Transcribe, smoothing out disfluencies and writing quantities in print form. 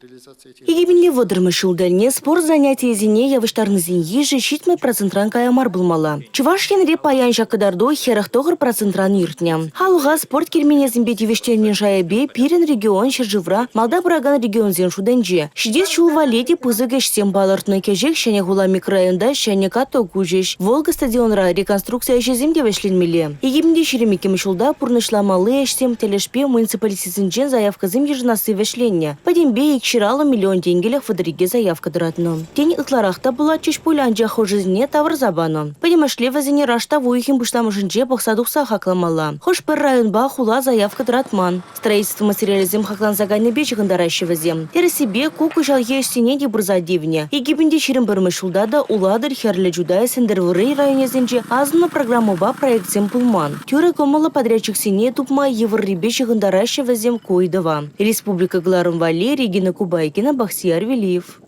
2030-мӗш ҫул тӗлне спорт занятийӗсене явӑҫтарнисен йышӗ 70 процентран кая мар пулмалла. Чӑваш Енре паян ҫак кӑтарту 49 процентран иртнӗ. Халӑха спорт керменӗсемпе тивӗҫтернин шайӗпе пирӗн регион ҫӗршывра малта пыракан регионсен шутӗнче. Ҫитес ҫул валли те пысӑк ӗҫсем палӑртнӑ. Кӗҫех Ҫӗнӗ хула микрорайонта ҫӗнӗ каток уҫӗҫ. Волга стадионра реконструкци ӗҫӗсем те вӗҫленмелле. 2022-мӗш ҫулта пурнӑҫламалли ӗҫсем тӗлӗшпе муниципалитетсенчен заявкӑсем йышӑнасси вӗҫленнӗ. Пӗтӗмпе 250 миллион тенкӗлӗх 32 заявка тӑратнӑ. Тен, ытларах та пулатчӗҫ пуль, анчах хӑшӗсене тавӑрса панӑ. Пӗтӗмӗшле вӗсене раштав уйӑхӗн пуҫламӑшӗнче пӑхса тухса хакламалла. Хӑш-пӗр районпа хула заявка тӑратман. Строительство материалӗсем хакланса кайнипе ҫыхӑнтараҫҫӗ вӗсем. Тӗрӗссипе, ку кӑҫалхи ӗҫсене те пырса тивнӗ. 2021 ҫулта та Улатӑр, Хӗрлӗ Чутай, Сӗнтӗрвӑрри районӗсенче асӑннӑ программӑпа проектсем пулман. Тӳрӗ кӑмӑллӑ подрядчиксене тупма йывӑррипе ҫыхӑнтараҫҫӗ вӗсем ку ыйтӑва. Республика кӑларӑм валли Регина Кубайкина, Бахтияр Велиев.